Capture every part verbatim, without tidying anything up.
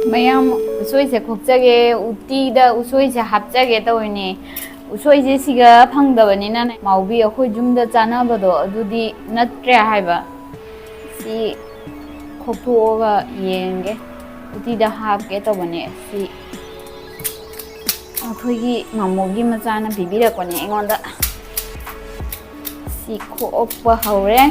ꯃꯌꯥꯝ, ꯎꯁꯣꯏꯁꯦ ꯈꯣꯛꯆꯒꯦ, ꯎꯇꯤꯗ ꯎꯁꯣꯏꯁꯦ ꯍꯥꯞꯆꯒꯦ ꯇꯧꯔꯤꯅꯦ꯫ ꯎꯁꯣꯏꯁꯦ ꯁꯤꯒ ꯐꯪꯗꯕꯅꯤꯅꯅꯦ, ꯃꯥꯎꯕꯤ ꯑꯩꯈꯣꯏ ꯌꯨꯝꯗ ꯆꯥꯅꯕꯗꯣ ꯑꯗꯨꯗꯤ ꯅꯠꯇ꯭ꯔꯦ ꯍꯥꯏꯕ꯫ ꯁꯤ ꯈꯣꯛꯇꯣꯛꯑꯒ ꯌꯦꯡꯒꯦ, ꯎꯇꯤꯗ ꯍꯥꯞꯀꯦ ꯇꯧꯕꯅꯦ꯫ ꯁꯤ ꯑꯩꯈꯣꯏꯒꯤ ꯃꯃꯣꯒꯤ ꯃꯆꯥꯅ ꯄꯤꯕꯤꯔꯛꯄꯅꯦ ꯑꯩꯉꯣꯟꯗ꯫ ꯁꯤ ꯈꯣꯛꯄ ꯍꯧꯔꯦ꯫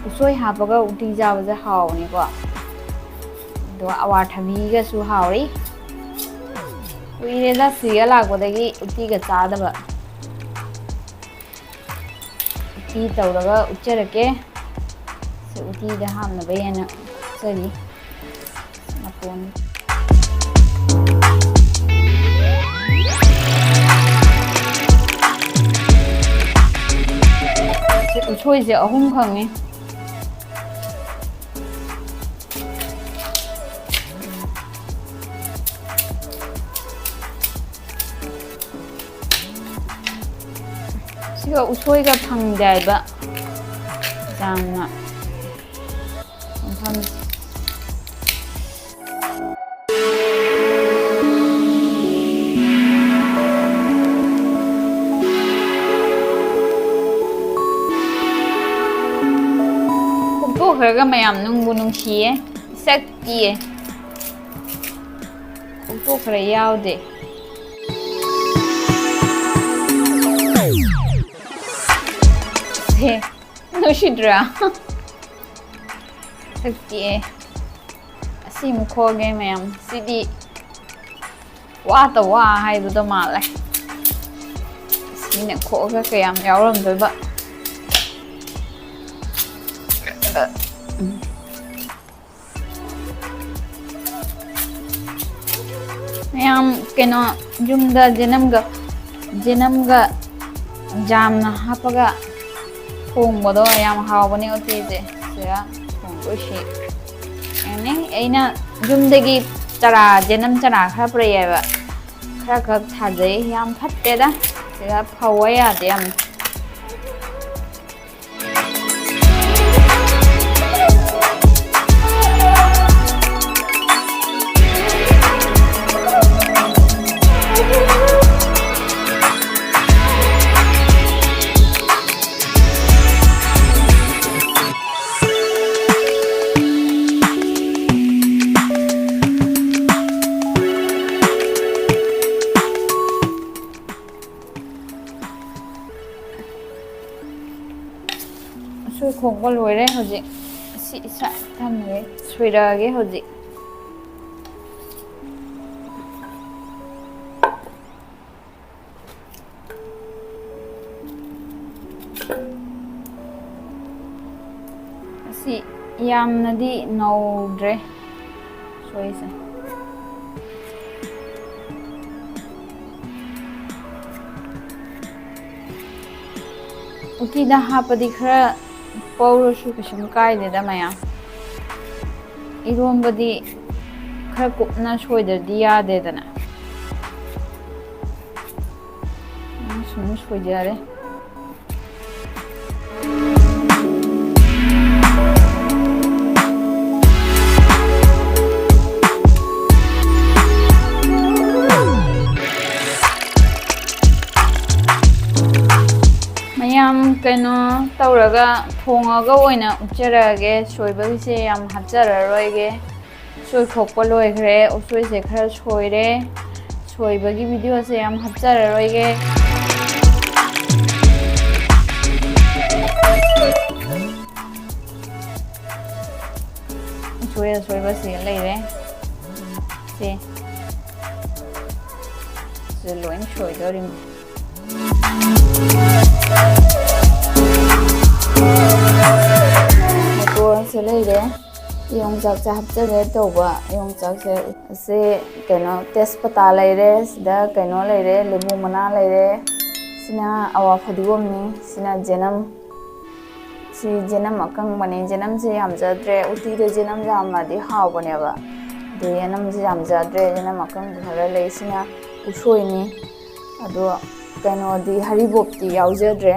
ꯎꯁꯣꯏ ꯍꯥꯞꯄꯒ ꯎꯇꯤ ꯆꯥꯕꯁꯦ ꯍꯥꯎꯕꯅꯤꯀꯣ꯫ ꯑꯗꯣ ꯑꯋꯥꯊꯕꯤꯒꯁꯨ ꯍꯥꯎꯔꯤ꯫ ꯀꯨꯏꯔꯦꯗ ꯁꯤꯒ ꯂꯥꯛꯄꯗꯒꯤ ꯎꯇꯤꯒ ꯆꯥꯗꯕ꯫ ꯎꯇꯤ ꯇꯧꯔꯒ ꯎꯠꯆꯔꯛꯀꯦ꯫ ꯁꯤ ꯎꯇꯤꯗ ꯍꯥꯞꯅꯕ ꯍꯥꯏꯅ ꯎꯠꯆꯔꯤ꯫ ꯃꯇꯣꯟ꯫ ꯁꯤ ꯎꯁꯣꯏꯁꯦ ꯑꯍꯨꯝ ꯐꯪꯉꯤ꯫ ꯁꯤꯒ ꯎꯁꯣꯏꯒ ꯐꯪꯗꯦ ꯍꯥꯏꯕ ꯌꯥꯝꯅ ꯃꯐꯝ꯫ ꯐꯨꯛꯇꯣꯛꯈ꯭ꯔꯒ ꯃꯌꯥꯝ ꯅꯨꯡꯕꯨ ꯅꯨꯡꯁꯤꯌꯦ꯫ ꯁꯛꯇꯤꯌꯦ꯫ ꯐꯨꯛꯇꯣꯛꯈ꯭ꯔꯦ, ꯌꯥꯎꯗꯦ꯫ ꯍꯦ, ꯅꯨꯡꯁꯤꯗ꯭ꯔꯥ? ꯁꯛꯇꯤꯌꯦ꯫ ꯑꯁꯤ ꯑꯃꯨꯛ ꯈꯣꯛꯑꯒꯦ ꯃꯌꯥꯝ꯫ ꯁꯤꯗꯤ ꯋꯥꯇ ꯋꯥ ꯍꯥꯏꯕꯗꯣ ꯃꯥꯜꯂꯦ꯫ ꯁꯤꯅ ꯈꯣꯛꯑꯒ ꯀꯌꯥꯝ ꯌꯥꯎꯔꯝꯗꯣꯏꯕ꯫ ꯃꯌꯥꯝ ꯀꯩꯅꯣ ꯌꯨꯝꯗ ꯖꯦꯅꯝꯒ, ꯖꯦꯅꯝꯒ ꯖꯥꯝꯅ ꯍꯥꯞꯄꯒ ꯊꯣꯡꯕꯗꯣ ꯌꯥꯝ ꯍꯥꯎꯕꯅꯦ ꯎꯇꯤꯁꯦ꯫ ꯁꯤꯗ ꯊꯣꯡꯗꯣꯏꯁꯤ꯫ ꯌꯦꯡꯅꯤꯡ-, ꯑꯩꯅ ꯌꯨꯝꯗꯒꯤ ꯆꯔꯥ, ꯖꯦꯅꯝ ꯆꯔꯥ ꯈꯔ ꯄꯨꯔꯛꯑꯦꯕ꯫ ꯈꯔ ꯈꯛ ꯊꯥꯖꯩ, ꯌꯥꯝ ꯐꯠꯇꯦꯗ꯫ ꯁꯤꯗ ꯐꯧꯕ ꯌꯥꯗꯦ ꯌꯥꯝ꯫ ꯎꯁꯣꯏ ꯈꯣꯛꯄ ꯂꯣꯏꯔꯦ꯫ ꯍꯧꯖꯤꯛ ꯑꯁꯤ ꯏꯁꯥ ꯊꯝꯃꯒꯦ, ꯁꯣꯏꯔꯛꯑꯒꯦ ꯍꯧꯖꯤꯛ꯫ ꯑꯁꯤ ꯌꯥꯝꯅꯗꯤ ꯅꯧꯗ꯭ꯔꯦ ꯎꯁꯣꯏꯁꯦ꯫ ꯎꯇꯤꯗ ꯍꯥꯞꯄꯗꯤ ꯈꯔ ꯄꯧꯔꯁꯨ ꯀꯩꯁꯨꯝ ꯀꯥꯏꯗꯦꯗ ꯃꯌꯥꯝ꯫ ꯏꯔꯣꯝꯕꯗꯤ ꯈꯔ ꯀꯨꯞꯅ ꯁꯣꯏꯗ꯭ꯔꯗꯤ ꯌꯥꯗꯦꯗꯅ꯫ ꯁꯨꯝ ꯁꯣꯏꯖꯔꯦ꯫ ꯃꯌꯥꯝ ꯀꯩꯅꯣ ꯇꯧꯔꯒ ꯊꯣꯡꯉꯒ ꯑꯣꯏꯅ ꯎꯠꯆꯔꯛꯑꯒꯦ꯫ ꯁꯣꯏꯕꯒꯤꯁꯦ ꯌꯥꯝ ꯍꯥꯞꯆꯔꯔꯣꯏꯒꯦ꯫ ꯎꯁꯣꯏ ꯈꯣꯛꯄ ꯂꯣꯏꯈ꯭ꯔꯦ꯫ ꯎꯁꯣꯏꯁꯦ ꯈꯔ ꯁꯣꯏꯔꯦ꯫ ꯁꯣꯏꯕꯒꯤ ꯚꯤꯗꯤꯑꯣꯁꯦ ꯌꯥꯝ ꯍꯥꯞꯆꯔꯔꯣꯏꯒꯦ꯫ ꯎꯁꯣꯏ ꯑꯁꯣꯏꯕꯁꯤꯒ ꯂꯩꯔꯦ꯫ ꯁꯦ꯫ ꯁꯤꯗ ꯂꯣꯏ ꯁꯣꯏꯗꯣꯔꯤꯃꯤ꯫ ꯃꯇꯣꯟꯁꯦ ꯂꯩꯔꯦ꯫ ꯌꯣꯡꯆꯥꯛꯁꯦ ꯍꯥꯞꯆꯒꯦ ꯇꯧꯕ꯫ ꯌꯣꯡꯆꯥꯛꯁꯦ ꯑꯁꯤ ꯀꯩꯅꯣ ꯇꯦꯖꯄꯇꯥ ꯂꯩꯔꯦ, ꯁꯤꯗ ꯀꯩꯅꯣ ꯂꯩꯔꯦ, ꯂꯦꯕꯨ ꯃꯅꯥ ꯂꯩꯔꯦ, ꯁꯤꯅ ꯑꯋꯥ ꯐꯗꯤꯒꯣꯝꯅꯤ, ꯁꯤꯅ ꯖꯦꯅꯝ꯫ ꯁꯤ ꯖꯦꯅꯝ ꯑꯀꯪꯕꯅꯦ꯫ ꯖꯦꯅꯝꯁꯦ ꯌꯥꯝꯖꯗ꯭ꯔꯦ, ꯎꯇꯤꯗ ꯖꯦꯅꯝ ꯌꯥꯝꯃꯗꯤ ꯍꯥꯎꯕꯅꯦꯕ꯫ ꯑꯗꯨ ꯖꯦꯅꯝꯁꯦ ꯌꯥꯝꯖꯗ꯭ꯔꯦ, ꯖꯦꯅꯝ ꯑꯀꯪꯕ ꯈꯔ ꯂꯩ꯫ ꯁꯤꯅ ꯎꯁꯣꯏꯅꯤ꯫ ꯑꯗꯣ ꯀꯩꯅꯣꯗꯤ, ꯍꯔꯤꯕꯣꯞꯇꯤ ꯌꯥꯎꯖꯗ꯭ꯔꯦ꯫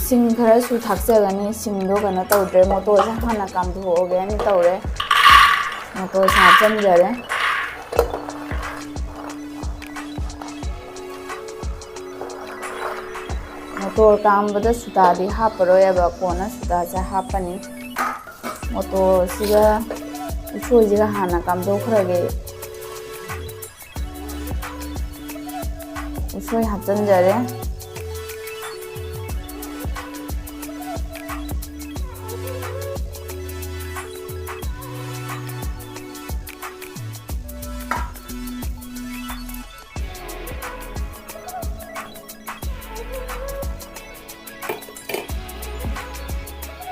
ꯁꯤꯡ ꯈꯔꯁꯨ ꯊꯥꯛꯆꯒꯅꯤ꯫ ꯁꯤꯡꯗꯣ ꯀꯩꯅꯣ ꯇꯧꯗ꯭ꯔꯦ, ꯃꯣꯇꯣꯔꯁꯦ ꯍꯥꯟꯅ ꯀꯥꯝꯊꯣꯛꯑꯒꯦꯅ ꯇꯧꯔꯦ꯫ ꯃꯣꯇꯣꯔꯁꯦ ꯍꯥꯞꯆꯤꯟꯖꯔꯦ꯫ ꯃꯣꯇꯣꯔ ꯀꯥꯝꯕꯗ ꯁꯨꯗꯥꯗꯤ ꯍꯥꯞꯄꯔꯣꯏꯕ, ꯀꯣꯟꯅ ꯁꯨꯗꯥꯁꯦ ꯍꯥꯞꯄꯅꯤ꯫ ꯃꯣꯇꯣꯔꯁꯤꯒ ꯎꯁꯣꯏꯁꯤꯒ ꯍꯥꯟꯅ ꯀꯥꯝꯊꯣꯛꯈ꯭ꯔꯒꯦ꯫ ꯎꯁꯣꯏ ꯍꯥꯞꯆꯤꯟꯖꯔꯦ꯫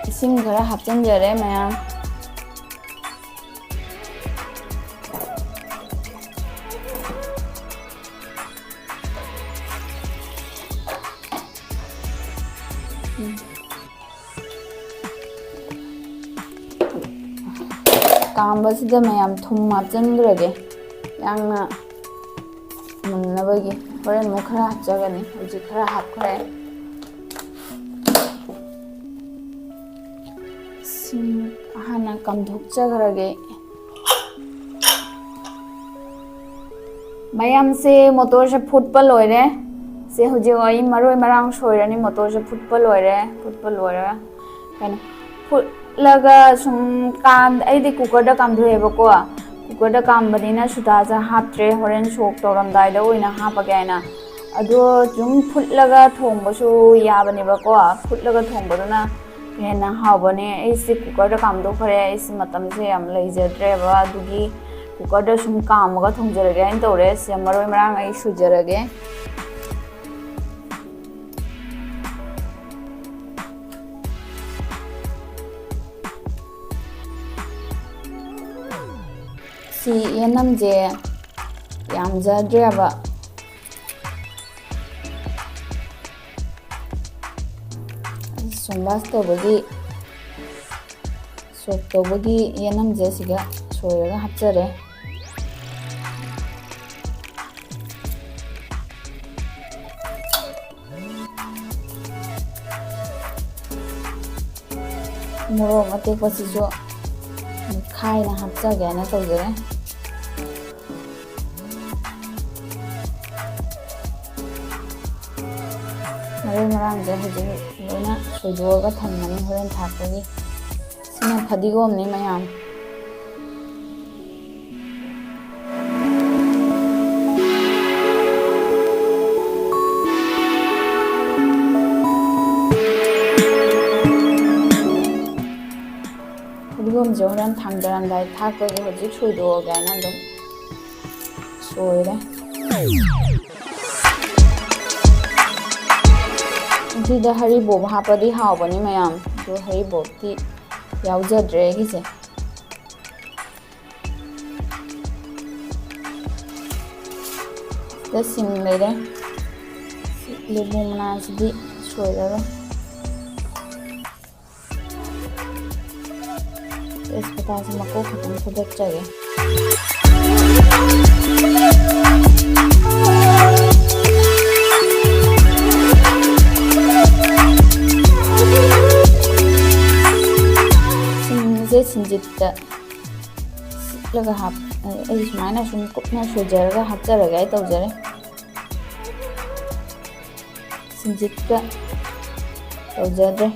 ꯏꯁꯤꯡ ꯈꯔ ꯍꯥꯞꯆꯤꯟꯖꯔꯦ ꯃꯌꯥꯝ꯫ ꯀꯥꯝꯕꯁꯤꯗ ꯃꯌꯥꯝ ꯊꯨꯝ ꯍꯥꯞꯆꯤꯟꯈ꯭ꯔꯒꯦ, ꯌꯥꯝꯅ ꯃꯨꯟꯅꯕꯒꯤ꯫ ꯍꯣꯔꯦꯟ ꯑꯃꯨꯛ ꯈꯔ ꯍꯥꯞꯆꯒꯅꯤ, ꯍꯧꯖꯤꯛ ꯈꯔ ꯍꯥꯞꯈ꯭ꯔꯦ꯫ ꯁꯤꯡ ꯍꯥꯟꯅ ꯀꯥꯝꯊꯣꯛꯆꯈ꯭ꯔꯒꯦ꯫ ꯃꯌꯥꯝꯁꯦ, ꯃꯣꯇꯣꯔꯁꯦ ꯐꯨꯠꯄ ꯂꯣꯏꯔꯦ꯫ ꯁꯦ, ꯍꯧꯖꯤꯛ ꯑꯩ ꯃꯔꯣꯏ ꯃꯔꯥꯡ ꯁꯣꯏꯔꯅꯤ꯫ ꯃꯣꯇꯣꯔꯁꯦ ꯐꯨꯠꯄ ꯂꯣꯏꯔꯦ꯫ ꯐꯨꯠꯄ ꯂꯣꯏꯔꯒ ꯀꯩꯅꯣ, ꯐꯨꯠꯂꯒ ꯁꯨꯝ ꯀꯥꯝ-, ꯑꯩꯗꯤ ꯀꯨꯀꯔꯗ ꯀꯥꯝꯊꯣꯛꯑꯦꯕꯀꯣ꯫ ꯀꯨꯀꯔꯗ ꯀꯥꯝꯕꯅꯤꯅ ꯁꯨꯗꯥꯁꯦ ꯍꯥꯞꯇ꯭ꯔꯦ, ꯍꯣꯔꯦꯟ ꯁꯣꯛ ꯇꯧꯔꯝꯗꯥꯏꯗ ꯑꯣꯏꯅ ꯍꯥꯞꯄꯒꯦ ꯍꯥꯏꯅ꯫ ꯑꯗꯣ ꯁꯨꯝ ꯐꯨꯠꯂꯒ ꯊꯣꯡꯕꯁꯨ ꯌꯥꯕꯅꯦꯕꯀꯣ꯫ ꯐꯨꯠꯂꯒ ꯊꯣꯡꯕꯗꯨꯅ ꯍꯦꯟꯅ ꯍꯥꯎꯕꯅꯦ꯫ ꯑꯩꯁꯦ ꯀꯨꯀꯔꯗ ꯀꯥꯝꯗꯣꯛꯈ꯭ꯔꯦ꯫ ꯑꯩꯁꯦ ꯃꯇꯝꯁꯦ ꯌꯥꯝ ꯂꯩꯖꯗ꯭ꯔꯦꯕ, ꯑꯗꯨꯒꯤ ꯀꯨꯀꯔꯗ ꯁꯨꯝ ꯀꯥꯝꯃꯒ ꯊꯣꯡꯖꯔꯒꯦ ꯍꯥꯏꯅ ꯇꯧꯔꯦ꯫ ꯁꯤꯗ ꯃꯔꯣꯏ ꯃꯔꯥꯡ ꯑꯩ ꯁꯨꯖꯔꯒꯦ꯫ ꯁꯤ ꯌꯦꯅꯝꯁꯦ ꯌꯥꯝꯖꯗ꯭ꯔꯦꯕ꯫ ꯁꯣꯝꯕꯥꯁ ꯇꯧꯕꯒꯤ, ꯁꯣꯛ ꯇꯧꯕꯒꯤ ꯌꯦꯅꯝꯁꯦ ꯁꯤꯒ ꯁꯣꯏꯔꯒ ꯍꯥꯞꯆꯔꯦ꯫ ꯃꯣꯔꯣꯛ ꯑꯇꯦꯛꯄꯁꯤꯁꯨ ꯈꯥꯏꯅ ꯍꯥꯞꯆꯒꯦꯅ ꯇꯧꯖꯔꯦ꯫ ꯃꯔꯣꯏ ꯃꯔꯥꯡꯁꯦ ꯍꯧꯖꯤꯛ ꯂꯣꯏꯅ ꯁꯣꯏꯗꯣꯛꯑꯒ ꯊꯝꯃꯅꯤ ꯍꯣꯔꯦꯟ ꯊꯥꯛꯄꯒꯤ꯫ ꯁꯤꯅ ꯐꯗꯤꯒꯣꯝꯅꯤ ꯃꯌꯥꯝ꯫ ꯐꯗꯤꯒꯣꯝꯁꯦ ꯍꯣꯔꯦꯟ ꯊꯥꯡꯗꯔꯝꯗꯥꯏ ꯊꯥꯛꯄꯒꯤ ꯍꯧꯖꯤꯛ ꯁꯣꯏꯗꯣꯛꯑꯒꯦ ꯍꯥꯏꯅ ꯑꯗꯨꯝ ꯁꯣꯏꯔꯦ꯫ ꯎꯇꯤꯗ ꯍꯔꯤꯕꯣꯞ ꯍꯥꯞꯄꯗꯤ ꯍꯥꯎꯕꯅꯤ ꯃꯌꯥꯝ, ꯑꯗꯣ ꯍꯔꯤꯕꯣꯞꯇꯤ ꯌꯥꯎꯖꯗ꯭ꯔꯦ ꯑꯩꯒꯤꯁꯦ꯫ ꯁꯤꯗ ꯁꯤꯡ ꯂꯩꯔꯦ꯫ ꯁꯤ ꯂꯦꯕꯨ ꯃꯅꯥꯁꯤꯗꯤ ꯁꯣꯏꯔꯔꯣꯏ꯫ ꯇꯦꯖꯄꯇꯥꯁꯦ ꯃꯀꯣꯛ ꯈꯛꯇꯪ ꯊꯥꯗꯠꯆꯒꯦ꯫ ꯁꯤꯡꯁꯦ ꯁꯤꯡꯖꯤꯠꯇ ꯁꯤꯠꯂꯒ ꯍꯥꯞ-, ꯑꯩ ꯁꯨꯃꯥꯏꯅ ꯁꯨꯝ ꯀꯨꯞꯅ ꯁꯣꯏꯖꯔꯒ ꯍꯥꯞꯆꯔꯒꯦ ꯑꯩ ꯇꯧꯖꯔꯦ꯫ ꯁꯤꯡꯖꯤꯠꯀ ꯇꯧꯖꯗ꯭ꯔꯦ꯫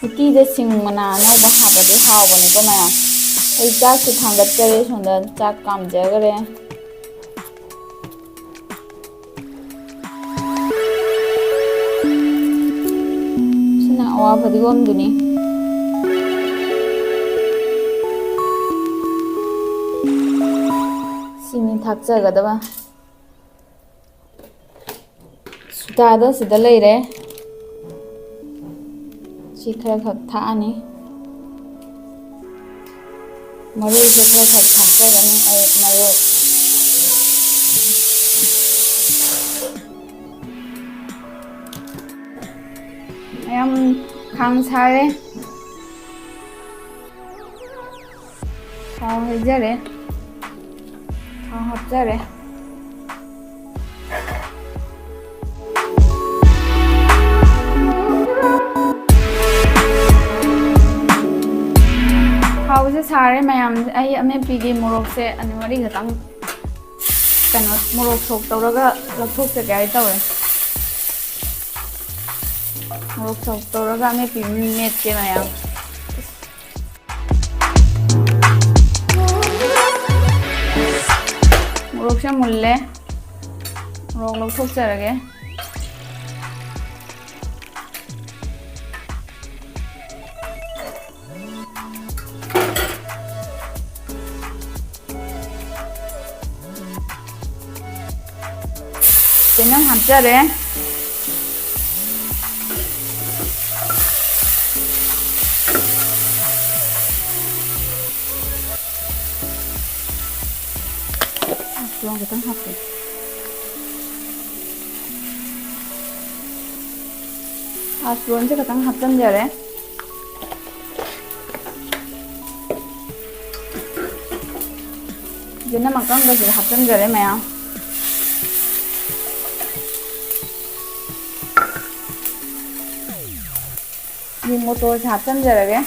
ꯎꯇꯤꯗ ꯁꯤꯡ ꯃꯅꯥ ꯑꯅꯧꯕ ꯍꯥꯞꯄꯗꯤ ꯍꯥꯎꯕꯅꯤꯀꯣ ꯃꯌꯥꯝ꯫ ꯑꯩ ꯆꯥꯛꯁꯨ ꯊꯥꯡꯒꯠꯆꯔꯦ, ꯁꯣꯝꯗ ꯆꯥꯛ ꯀꯥꯝꯖꯈꯔꯦ꯫ ꯁꯤꯅ ꯑꯋꯥ ꯐꯗꯤꯒꯣꯝꯗꯨꯅꯤ꯫ ꯁꯤꯅꯤ ꯊꯥꯛꯆꯒꯗꯕ꯫ ꯁꯨꯇꯥꯗꯣ ꯁꯤꯗ ꯂꯩꯔꯦ꯫ ꯁꯤ ꯈꯔ ꯈꯛ ꯊꯥꯛꯑꯅꯤ꯫ ꯃꯔꯣꯏꯁꯦ ꯈꯔ ꯈꯛ ꯊꯥꯛꯆꯒꯅꯤ ꯑꯩ ꯃꯔꯣꯏ꯫ ꯃꯌꯥꯝ ꯈꯥꯡ ꯁꯥꯔꯦ꯫ ꯊꯥꯎ ꯍꯩꯖꯔꯦ꯫ ꯊꯥꯎ ꯍꯥꯞꯆꯔꯦ꯫ ꯊꯥꯎꯁꯦ ꯁꯥꯔꯦ ꯃꯌꯥꯝ꯫ ꯑꯩ ꯑꯃꯦꯠꯄꯤꯒꯤ ꯃꯣꯔꯣꯛꯁꯦ ꯑꯅꯤ ꯃꯔꯤ ꯈꯛꯇꯪ, ꯀꯩꯅꯣ, ꯃꯣꯔꯣꯛ ꯁꯣꯛ ꯇꯧꯔꯒ ꯂꯧꯊꯣꯛꯆꯒꯦ ꯍꯥꯏ ꯇꯧꯋꯦ꯫ ꯃꯣꯔꯣꯛ ꯁꯣꯛ ꯇꯧꯔꯒ ꯑꯃꯦꯠꯄꯤ ꯃꯦꯠꯀꯦ ꯃꯌꯥꯝ꯫ ꯃꯣꯔꯣꯛꯁꯦ ꯃꯨꯜꯂꯦ꯫ ꯃꯣꯔꯣꯛ ꯂꯧꯊꯣꯛꯆꯔꯒꯦ꯫ ꯆꯅꯝ ꯍꯥꯞꯆꯔꯦ꯫ ꯄꯥꯁꯄꯣꯔꯟ ꯈꯤꯇꯪ ꯍꯥꯞꯀꯦ꯫ ꯄꯥꯁꯄꯣꯔꯟꯁꯦ ꯈꯤꯇꯪ ꯍꯥꯞꯆꯤꯟꯖꯔꯦ꯫ ꯆꯅꯝ ꯑꯀꯪꯕꯁꯦ ꯍꯥꯞꯆꯤꯟꯖꯔꯦ ꯃꯌꯥꯝ꯫ ꯃꯣꯇꯣꯔꯁꯦ ꯍꯥꯞꯆꯤꯟꯖꯔꯒꯦ꯫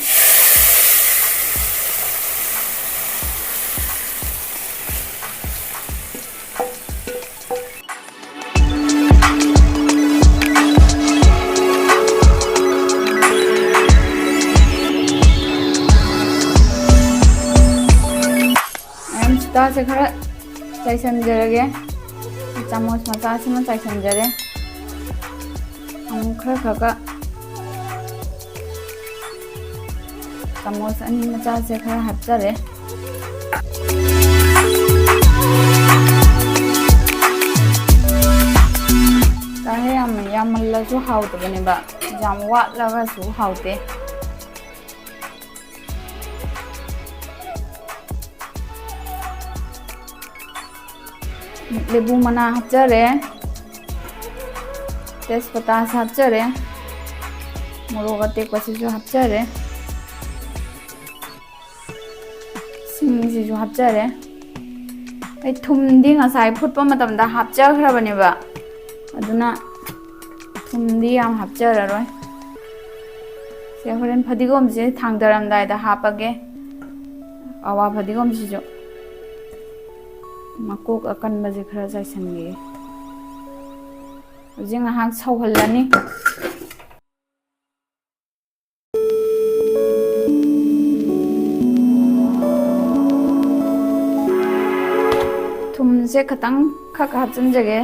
ꯃꯌꯥꯝ ꯆꯥꯁꯦ ꯈꯔ ꯆꯥꯏꯁꯟꯖꯔꯒꯦ꯫ ꯆꯥꯃꯁ ꯃꯆꯥꯁꯤꯃ ꯆꯥꯏꯁꯟꯖꯔꯦ꯫ ꯑꯃꯨꯛ ꯈꯔ ꯈꯔꯒ ꯆꯥꯃꯁ ꯑꯅꯤ ꯃꯆꯥꯁꯦ ꯈꯔ ꯍꯥꯞꯆꯔꯦ꯫ ꯆꯥꯛꯁꯦ ꯌꯥꯝ ꯌꯥꯝꯃꯜꯂꯁꯨ ꯍꯥꯎꯇꯕꯅꯦꯕ, ꯌꯥꯝ ꯋꯥꯠꯂꯒꯁꯨ ꯍꯥꯎꯇꯦ꯫ ꯂꯦꯕꯨ ꯃꯅꯥ ꯍꯥꯞꯆꯔꯦ, ꯇꯦꯖꯄꯇꯥꯁꯨ ꯍꯥꯞꯆꯔꯦ, ꯃꯣꯔꯣꯛ ꯑꯇꯦꯛꯄꯁꯤꯁꯨ ꯍꯥꯞꯆꯔꯦ꯫ ꯁꯤ ꯁꯤꯁꯨ ꯍꯥꯞꯆꯔꯦ꯫ ꯑꯩ ꯊꯨꯝꯗꯤ ꯉꯁꯥꯏ ꯐꯨꯠꯄ ꯃꯇꯝꯗ ꯍꯥꯞꯆꯈ꯭ꯔꯕꯅꯦꯕ, ꯑꯗꯨꯅ ꯊꯨꯝꯗꯤ ꯌꯥꯝ ꯍꯥꯞꯆꯔꯔꯣꯏ꯫ ꯁꯦ, ꯍꯣꯔꯦꯟ ꯐꯗꯤꯒꯣꯝꯁꯦ ꯊꯥꯡꯗꯔꯝꯗꯥꯏꯗ ꯍꯥꯞꯄꯒꯦ꯫ ꯑꯋꯥ ꯐꯗꯤꯒꯣꯝꯁꯤꯁꯨ ꯃꯀꯣꯛ ꯑꯀꯟꯕꯁꯦ ꯈꯔ ꯆꯥꯏꯁꯟꯒꯦ꯫ ꯍꯧꯖꯤꯛ ꯉꯥꯏꯍꯥꯛ ꯁꯧꯍꯜꯂꯅꯤ꯫ ꯊꯨꯝꯁꯦ ꯈꯇꯪ ꯈꯛ ꯍꯥꯞꯆꯤꯟꯖꯒꯦ,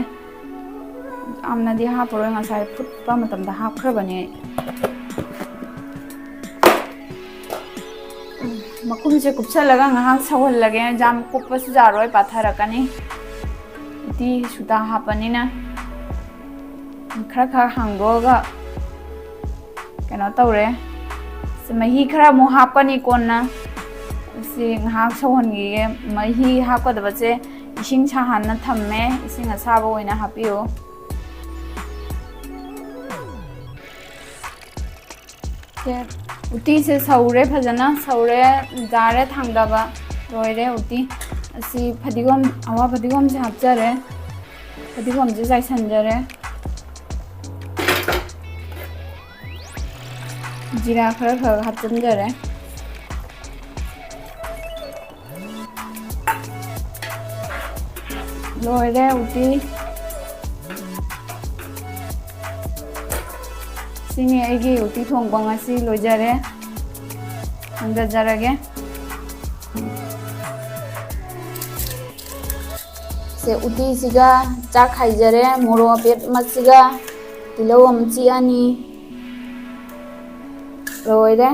ꯌꯥꯝꯅꯗꯤ ꯍꯥꯞꯄꯔꯣꯏ, ꯉꯁꯥꯏ ꯐꯨꯠꯄ ꯃꯇꯝꯗ ꯍꯥꯞꯈ꯭ꯔꯕꯅꯦ꯫ ꯃꯈꯨꯝꯁꯦ ꯀꯨꯞꯁꯜꯂꯒ ꯉꯥꯏꯍꯥꯛ ꯁꯧꯍꯜꯂꯒꯦ꯫ ꯌꯥꯝ ꯀꯨꯞꯄꯁꯨ ꯌꯥꯔꯣꯏ, ꯄꯥꯊꯔꯛꯀꯅꯤ꯫ ꯎꯇꯤ ꯁꯨꯗꯥ ꯍꯥꯞꯄꯅꯤꯅ ꯈꯔ ꯈꯔ ꯍꯥꯡꯗꯣꯛꯑꯒ ꯀꯩꯅꯣ ꯇꯧꯔꯦ꯫ ꯃꯍꯤ ꯈꯔ ꯑꯃꯨꯛ ꯍꯥꯞꯀꯅꯤ ꯀꯣꯟꯅ꯫ ꯁꯤ ꯉꯥꯏꯍꯥꯛ ꯁꯧꯍꯟꯈꯤꯒꯦ꯫ ꯃꯍꯤ ꯍꯥꯞꯀꯗꯕꯁꯦ ꯏꯁꯤꯡ ꯁꯥꯍꯟꯅ ꯊꯝꯃꯦ, ꯏꯁꯤꯡ ꯑꯁꯥꯕ ꯑꯣꯏꯅ ꯍꯥꯞꯄꯤꯌꯨ꯫ ꯁꯦ, ꯎꯇꯤꯁꯦ ꯁꯧꯔꯦ, ꯐꯖꯅ ꯁꯧꯔꯦ, ꯌꯥꯔꯦ ꯊꯥꯡꯗꯕ, ꯂꯣꯏꯔꯦ ꯎꯇꯤ꯫ ꯑꯁꯤ ꯐꯗꯤꯒꯣꯝ, ꯑꯋꯥ ꯐꯗꯤꯒꯣꯝꯁꯦ ꯍꯥꯞꯆꯔꯦ, ꯐꯗꯤꯒꯣꯝꯁꯦ ꯆꯥꯏꯁꯟꯖꯔꯦ, ꯖꯤꯔꯥ ꯈꯔ ꯈꯔ ꯍꯥꯞꯆꯤꯟꯖꯔꯦ꯫ ꯂꯣꯏꯔꯦ ꯎꯇꯤ꯫ ꯁꯤꯅꯤ ꯑꯩꯒꯤ ꯎꯇꯤ ꯊꯣꯡꯕ ꯉꯁꯤ ꯂꯣꯏꯖꯔꯦ꯫ ꯊꯥꯡꯗꯖꯔꯒꯦ꯫ ꯁꯦ, ꯎꯇꯤꯁꯤꯒ ꯆꯥꯛ ꯍꯥꯏꯖꯔꯦ, ꯃꯣꯔꯣꯛ ꯑꯄꯦꯠ ꯑꯃꯁꯤꯒ, ꯇꯤꯜꯍꯧ ꯑꯃ ꯆꯤꯛꯑꯅꯤ꯫ ꯂꯣꯏꯔꯦ꯫